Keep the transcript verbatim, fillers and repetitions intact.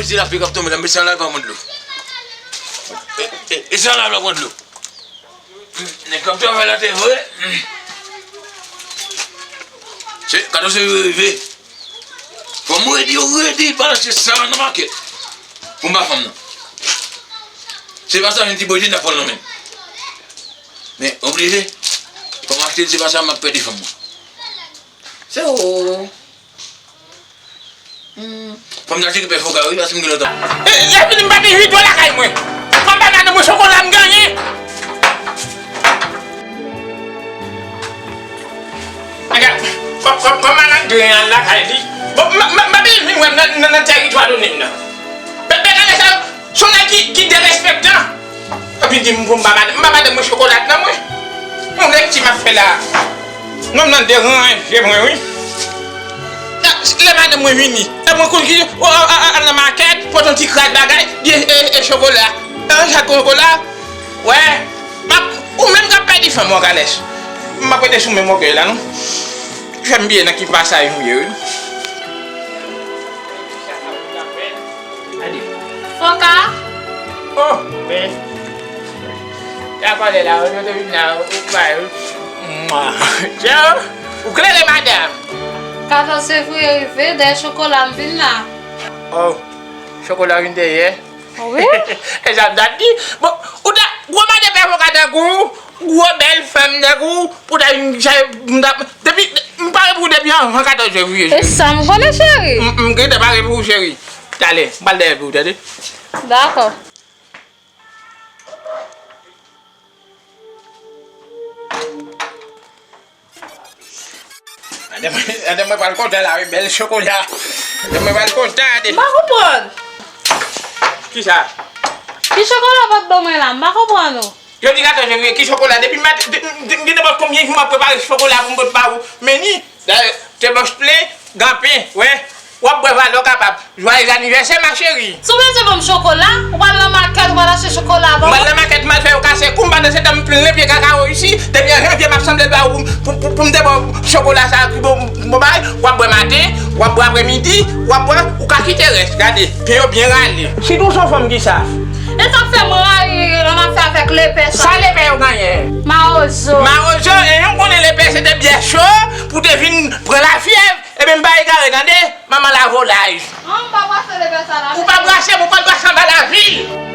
Se lapli k ap tonbe la, m met sa la, l pa pran dlo. E, e, e sa la, l pa pran dlo. Nèg k ap travay la te vre. Se katòz fevriye rive. Fò m redi, redi, balanse sa nan makèt. Pou m ba fanm nan. Se pa sa, yon ti bwè de n ap pran l nan men m. Men, oblije. Fò m achte l, se pa sa, m ap pèdi fanm nan. Se ou. Hmm. Fanm nan te gen pè foka wi, paske m gen lontan. E, lè fini m pa gen uit dola lakay mwen. Fanm pa nan mwen chokola m genyen. Aga, fanm, fanm, fanm nan gen al lakay li. Bon, m, m, m pa bezwen vin wè m nan, nan, nan tèritwa Donim nan. Bèbè gade sa, se yon nèg ki, ki derespektan. Epi di m pou m ba madanm, m ba madanm mwen chokolat nan mwen. Yon lekti m ap fè la. Nonm nan deranje mwen wi. Lè madanm mwen vini, e mwen konn ki, o, a, a, al nan makèt, pote yon ti kras bagay, di e, e, e chokola. E yon chak chokola. Wè, m ap, ou menm k ap pèdi fanm ou, Kalès. M ap rete sou menm ògèy la non. Fè m bliye nan ki pasaj m ye wi. Foka. Oh, men. La pale la, ou te vin la, ou bay. Mwa. Tchao. Ou klere, madanm. Katòz fevriye rive, dèyè chokola m vin la. Oh, chokola vin dèyè. Wi. E sa m t ap di. Bon, ou ta, gwo madanm pè foka tankou, gwo bèl fanm tankou, ou ta vin chache, m t ap, depi, m pare pou ou depi anvan katòz fevriye, cheri. E sa m konnen, cheri. M, m gentan pare pou ou, cheri. Talè, m pral dèyè pou ou, tande? Dakò. Madanm, madanm mwen pral kontan la, wi, bèl chokola. Madanm mwen pral kontan, tande. M pa konprann. Kisa? Ki chokola w ap ban mwen la? M pa konprann ou. Jodi katòz fevriye, ki chokola? Depi mat-, de, de, de nenpòt konbyen jou m ap prepare chokola pou m pot ba ou. Men ni, dayè, te bòch plen, ganpen, wè. W ap bwè valè w kapab. Joyeux anniversaire, ma chérie. Si w bezwen ban m chokola, ou pral nan makèt, ou pral achte chokola ban mwen. M pral nan makèt, m al fè yo kase kou m, pandan se tan m plen pye kakawo isi. Depi an janvye, m ap sanble ba ou pou, pou, pou m te ba w chokola sa ki bon, bon bagay. W ap bwè maten, w ap bwè aprèmidi, w ap bwè, ou ka kite rès. Gade, pye yo byen rale. Sitou w se yon fanm ki saf. E sa k fè m rayi ann afè avèk lepè sa. Sa lepè yo genyen? Mawozo. Mawozo, e yon konnen lepè se te byè cho pou te vin pran lafyèv. Ebyen, m pa egare, tande, manman lavolay. An, m pa brase lepè sa la. Ou pa brase, ou pral brase anba lavil.